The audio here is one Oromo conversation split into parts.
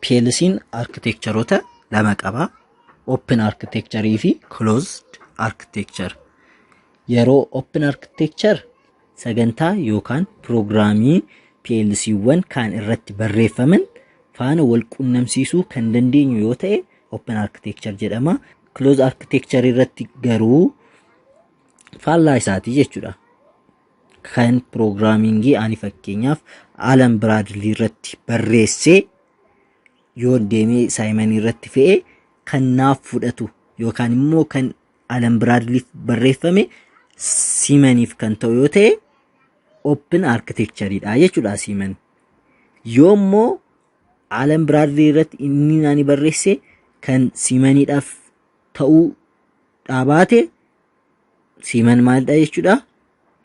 PLC'n architectureoota lama qaba. Open architecture fi closed architecture. Yeroo open architecture sagantaa yookaan piroogiraamii PLCwwan kaan irratti barreeffaman faana wal qunnamsiisuu kan dandeenyu yoo ta'e, open architecture jedhama. Closed architecture irratti garuu faallaa isaatii jechuudha. Kan programmingii ani fakkeenyaaf Allen Bradley irratti barreessee yoo deemee Siemens irratti fe'e kan naaf fudhatu yookaan immoo kan Allen Bradleyf barreeffame Siemeniif kan ta'u yoo ta'e, open architectureidha jechuudha Siemens. Yoo immoo Allen Bradley irratti inni ani barreesse kan Siemeniidhaaf ta'uu dhaabaate, Siemens maalidha jechuudha?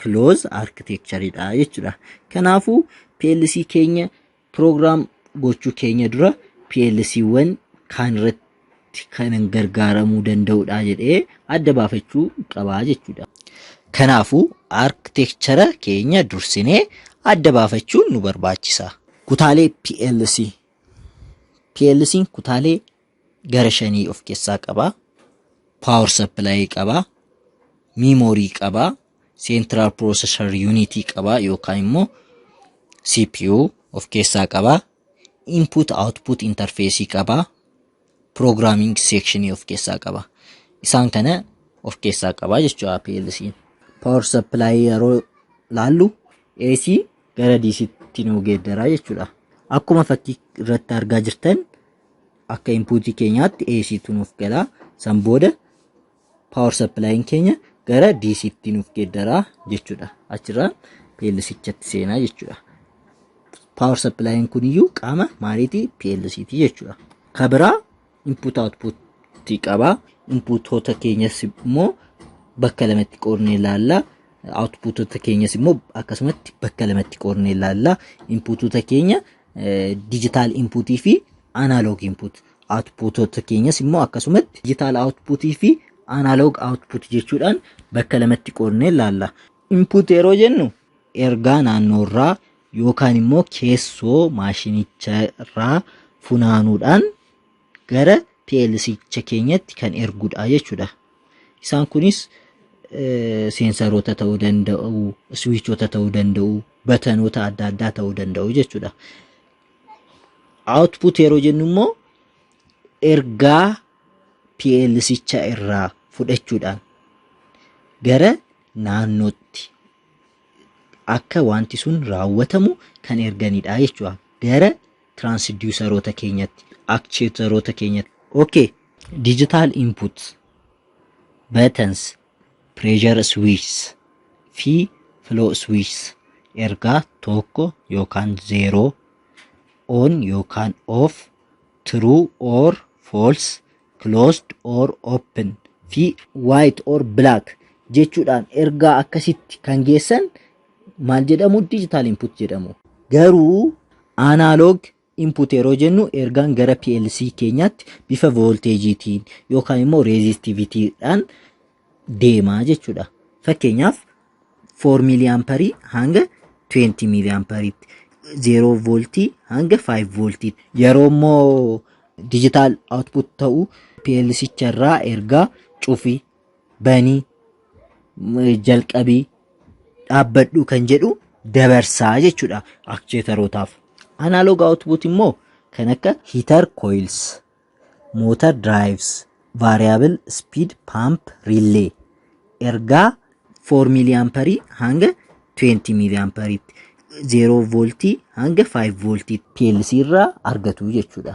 Close architectureidha jechuudha. Kanaafuu PLC keenya program gochuu keenya dura PLCwwan kaan irratti kan gargaaramuu danda'udha jedhee adda baafachuu qabaa jechuudha. Kanaafuu architecture keenya dursinee adda baafachuun nu barbaachisa. Kutaalee PLC. PLC'n kutaalee gara shanii of keessaa qaba. Power supply qaba. Memory qaba. Central Processor Unit qaba yookaan immoo CPU of keessaa qaba. Input output interface qaba. Programming section of keessaa qaba. Isaan kana of keessaa qaba jechuudha PLC'n. Power supply yeroo laallu AC gara DCtti nu geeddaraa jechuudha. Akkuma fakkii irratti argaa jirtan, akka inputii keenyaatti AC tu nuuf gala. San booda power supply'n keenya gara DCtti nuuf geeddaraa jechuudha. Achirraa PLCchatti seenaa jechuudha. Power supply'n kuniyyuu qaama maaliiti? PLCti jechuudha. Ka biraa input output qaba. Inputoota keenyas immoo bakka lamatti qoodnee ilaalla. Outputoota keenyas immoo akkasumatti bakka lamatti qoodnee ilaalla. Inputoota keenya digital inputii fi analog input. Outputoota keenyas immoo akkasumatti digital outputii fi analog output jechuudhaan bakka lamatti qoodnee ilaalla. Input yeroo jennu ergaa naannoorraa yookaan immoo keessoo maashinicharraa funaanuudhaan gara PLCcha keenyatti kan ergudha jechuudha. Isaan kunis sensoroota ta'uu danda'u, switchoota ta'uu danda'u, buttonoota adda addaa ta'uu danda'u jechuudha. Output yeroo jennu immoo ergaa PLCcha irraa fudhachuudhaan gara naannootti akka wanti sun raawwatamu kan erganidha jechuudha. Gara transduceroota keenyatti, actuatoroota keenyatti. Okay, digital input, buttons, pressure switches fi flow switches ergaa tokko yookaan zeeroo, on yookaan off, true or false, closed or open fi white or black jechuudhaan ergaa akkasitti kan geessan maal jedhamu? Digital input jedhamu. Garuu analog input yeroo jennu ergaan gara PLC keenyaatti bifa voltageiitiin yookaan immoo resistivitydhaan deemaa jechuudha. Fakkeenyaaf, 4 milliampereii hanga 20 milliampereiitti, 0 voltii hanga 5 voltii. Yeroo immoo digital output ta'u, PLC irraa ergaa cufi, banii, jalqabii, dhaabbadhu kan jedhu dabarsaa jechuudha actuatorootaaf. Analog output immoo kan akka heater coils, motor drives, variable speed pump relay ergaa 4 milliampereii hanga 20 milliampereiitti, 0 voltii hanga 5 voltii PLC irraa argatu jechuudha.